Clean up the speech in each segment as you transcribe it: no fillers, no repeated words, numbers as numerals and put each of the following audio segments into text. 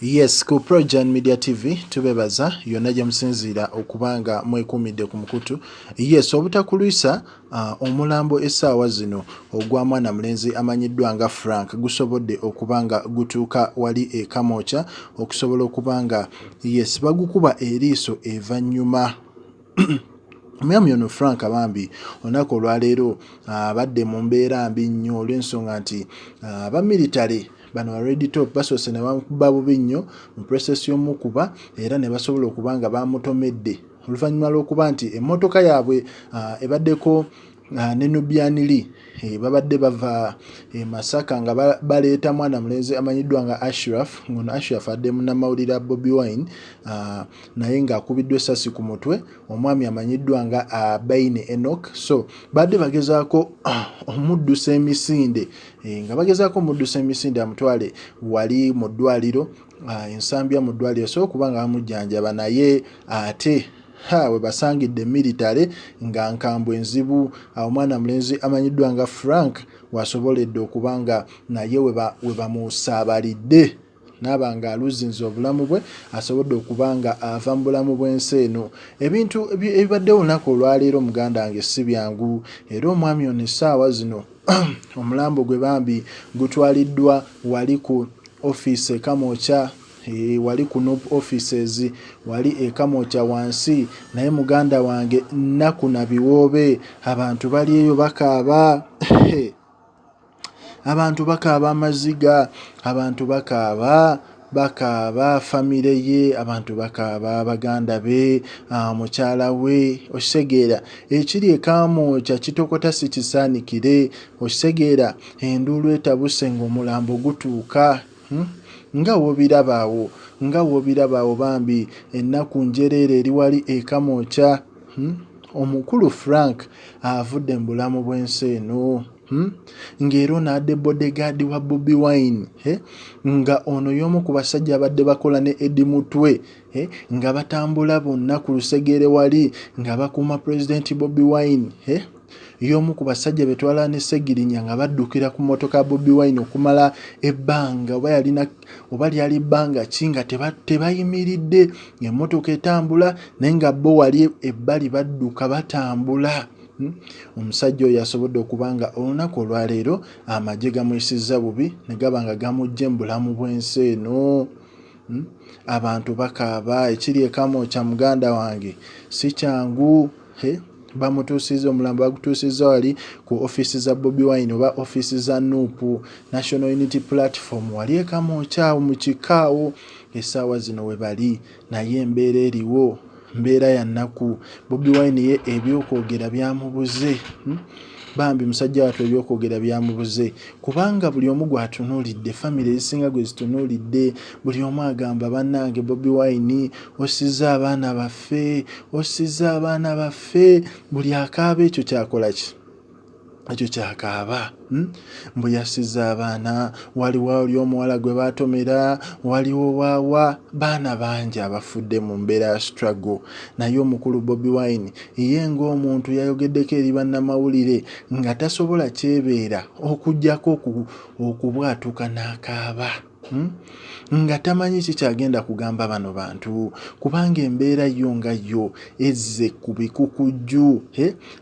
Yes, ku Projan Media TV tubebaza yonna gye musinziira okuba nga mwekuumidde ku mukutu. Yes, obutakulwisa omulambo essaawa zino ogwa mwana mulenzi amanyiddwa nga Frank gusobodde okuba nga gutuuka wali e Kamwokya okusobola okuba nga yes bagukuba eriiso evannyuma. Omwami ono Frank bambi olunaku olwaleero abadde mu mbeera mbi nnyo olw'ensonga nti aba military bano ba Red Top basoose ne bamukuba bubi nnyo mu process y'omukuba era ne basobola okuba nga bamutomedde oluvannyuma lw'okuba nti emmotoka yaabwe ebaddeko ne Nubian Li babadde bava e Masaka nga baleeta mwana mulenzi amanyiddwa nga Ashraf, ng'ono Ashraf adde munnamawulire a Bobi Wine naye ng'akubiddwa essasi ku mutwe omwami amanyiddwa nga Baine Enoch. So badde bagezaako omuddusa emisinde nga bagezaako omuddusa emisinde amutwale wali mu ddwaliro Ensambya mu ddwaliro so okuba nga bamujjanjaba, naye ate ha we basangidde militale nga nkambwe nzibu. Omwana mulenzi amanyiddwa nga Frank wasoboledde okuba nga naye we bamusaabalidde n'aba nga aluzinze obulamu bwe, asobodde okuba nga ava mu bulamu bw'ensi eno. Ebintu ebibaddewo olunaku olwaleero muganda wange si byangu, era omwami ono essaawa zino omulambo gwe bambi gutwaliddwa wali ku ofiisi e Kamwokya, wali ku Nup offices wali e Kamwokya wansi. Naye muganda wange nnaku na biwoobe, abantu bali eyo bakaaba, abantu bakaaba amaziga, abantu bakaaba, bakaaba famire ye, abantu bakaaba baganda be, mukyala we. Okitegeera ekiri e Kamwokya kitokota si kisaanikire. Okitegeera enduulu etabuse ng'omulambo gutuuka, Nga w'obiraba awo, nga w'obiraba awo bambi ennaku njereere eri wali e Kamwokya, Omukulu Frank avudde mu bulamu bw'ensi eno. Ng'era ono abadde bodegaadi wa Bobi Wine, nga ono y'omu ku basajja abadde bakola ne Eddie Mutwe, nga batambula bonna ku lusegere wali nga bakuuma Pulezidenti Bobi Wine. Y'omu ku basajja be twalaba ne Ssegirinya nga baddukira ku mmotoka ya Bobi Wine okumala ebbanga oba yalina oba lyali bbanga ki nga tebayimiridde, ng'emmotoka etambula naye nga bo wali ebbali badduka batambula. Omusajja oyo asobodde okuba nga olunaku olwaleero amagye gamuyisizza bubi ne gaba nga gamuggye mu bulamu bw'ensi eno. Abantu bakaaba, ekiri e Kamwokya muganda wange si kyangu. Bamutuusizza omulambo bagutuusizza wali ku ofiisi za Bobi Wine oba ofiisi za Nup National Unity Platform wali e Kamwokya awo mu kika awo essaawa zino we bali, naye embeera eriwo mbeera ya nnaku. Bobi Wine ye ebyokwogera byamubuze. Bambi musajja wattu ebyokwogera byamubuze kubanga buli omu gw'atunuulidde, famire ezisinga gwe zitunuulidde, buli omu agamba bannange Bobi Wine ossizza abaana baffe, ossizza abaana baffe. Buli akaaba ekyo kyakola ki? Ekyo kyakaaba, Mbu yassizza abaana, waliwo oli omuwala gwe baatomera, waliwo waawa, baana bangi abafudde mu mbeera ya struggle. Naye omukulu Bobi Wine ye ng'omuntu yayogeddeko eri bannamawulire nga tasobola kyebeera okuggyako okubwatuka n'akaaba. Nga tamanyi ki ky'agenda kugamba bano bantu kubanga embeera yo nga yo ezze ku bikukujju.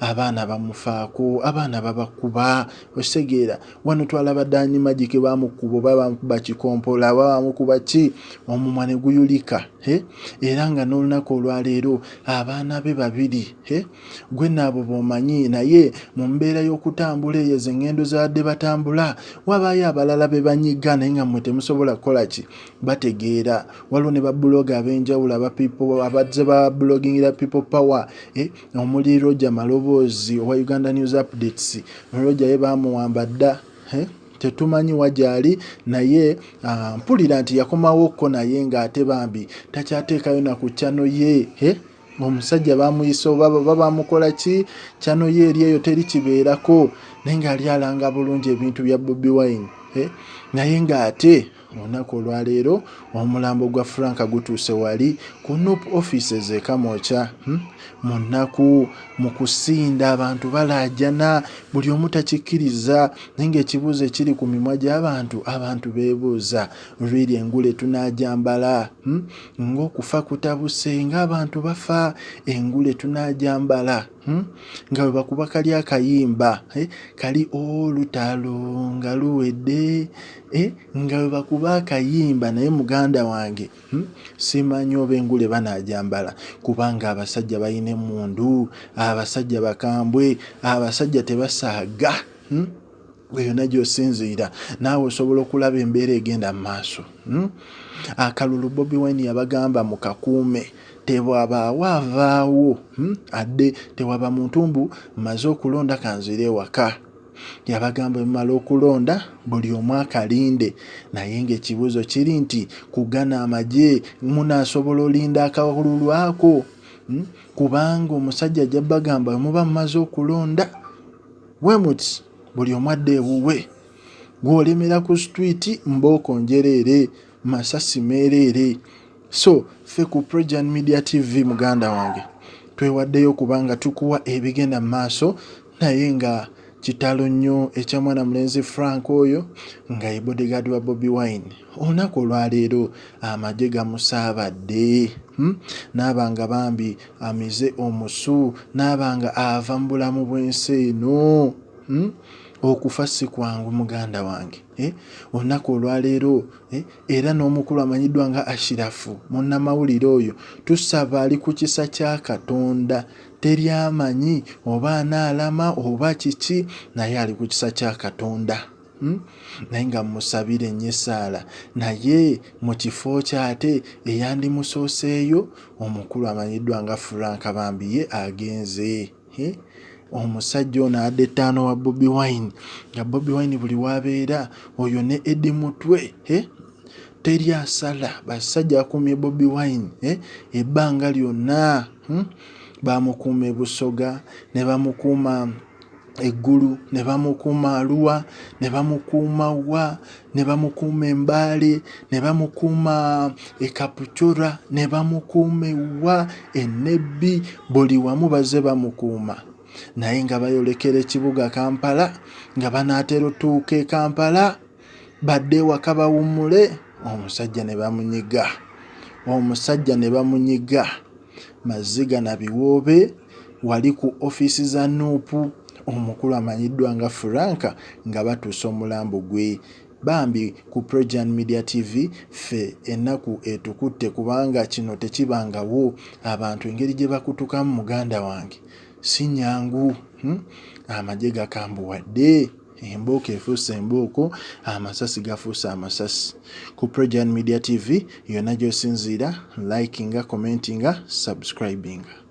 Abaana bamufaako, abaana babakuba, okitegeera. Wano twalaba Dan Magic bamukuba oba bamukuba kikompola oba bamukuba ki, omumwa ne guyulika. Era nga n'olunaku olwaleero abaana be babiri, gwe naabo b'omanyi, naye mu mbeera y'okutambula eyo ezo eŋŋendo z'abadde batambula wabaayo abalala be banyiga naye nga mmwe temusobola kukola ki bategeera. Waliwo ne babuloga ab'enjawulo aba people abazze babulogingira People Power, omuli Roger Maloboozi owa Uganda News Updates. Roger ye baamuwamba dda, tetumanyi wa gy'ali, naye mpulira nti yakomawo ko naye ng'ate bambi takyateekayo na ku channel ye. Omusajja bamuyise oba bamukola ki, channel ye eri eyo teri kibeerako, naye ng'ali alanga bulungi ebintu bya Bobi Wine, naye ng'ate Olunaku olwaleero omulambo gwa Frank gutuuse wali ku Nup offices e Kamwokya mu nnaku, mu kusinda, abantu balaajana, buli omu takikkiriza naye ng'ekibuuzo ekiri ku mimwa gy'abantu, abantu beebuuza really engule tunagyambala? Ng'okufa kutabuse, ng'abantu bafa, engule tunagyambala? Nga bwe bakuba kali akayimba kali olutalo nga luwedde, nga bwe bakuba akayimba naye muganda wange simanyi oba engule banagyambala kubanga abasajja balina emmundu, abasajja bakambwe, abasajja tebasaaga. Gwe yonna gy'osinziira naawe osobola okulaba embeera egenda mu maaso. Akalulu Bobi Wine yabagamba mukakuume, tewabaawo avaawo adde, tewaba muntu mbu mmaze okulonda kanzire ewaka. Yabagamba bwe mumala okulonda buli omu akalinde, naye ng'ekibuuzo kiri nti ku gano amagye munaasobola olinda akalulu ako? Kubanga omusajja ajja bagamba bwe muba mumaze okulonda bwe muti buli omu adde ewuwe, gw'olemera ku street mbooko njereere, masasi meereere. So ffe ku Projan Media TV muganda wange twewaddeyo kubanga tukuwa ebigenda mu maaso, naye nga kitalo nnyo ekya mwana mulenzi Frank oyo nga ye bodyguard wa Bobi Wine. Olunaku olwaleero amagye gamusaabadde, n'aba nga bambi amize omusu, n'aba nga ava mu bulamu bw'ensi eno. Okufa si kwangu muganda wange. Olunaku olwaleero era n'omukulu amanyiddwa nga Ashirafu munnamawulire oyo tusaba ali ku kisa kya Katonda, teri amanyi oba anaalama oba kiki, naye ali ku kisa kya Katonda. Naye nga musabire nnyo essaala, naye mu kifo kye ate eyandimusooseeyo omukulu amanyiddwa nga Frank bambi ye agenze. Omusajja ono adde ettaano wa Bobi Wine, nga Bobi Wine buli w'abeera oyo ne Eddie Mutwe, teri asala, basajja bakuumye Bobi Wine ebbanga lyonna. Bamukuuma e Busoga, ne bamukuuma e Gulu, ne bamukuuma Arua, ne bamukuuma wa, ne bamukuuma e Mbale, ne bamukuuma e Kapchorwa, ne bamukuuma ewa e Nebbi, buli wamu bazze bamukuuma. Naye nga bayolekera ekibuga Kampala, nga banaatera otuuka e Kampala badde ewaka bawummule, omusajja ne bamunyiga, omusajja ne bamunyiga maziga na biwoobe wali ku ofiisi za Nup omukulu amanyiddwa nga Frank nga batuusa omulambo gwe. Bambi ku Projan Media TV ffe ennaku etukutte kubanga kino tekibangawo, abantu engeri gye bakutukamu muganda wange si nnyangu. Amagye gakambuwadde, embooko efuuse embooko, amasasi gafuuse amasasi. Ku Projan Media TV yonna gy'osinziira likinga, commentinga, subscribinga.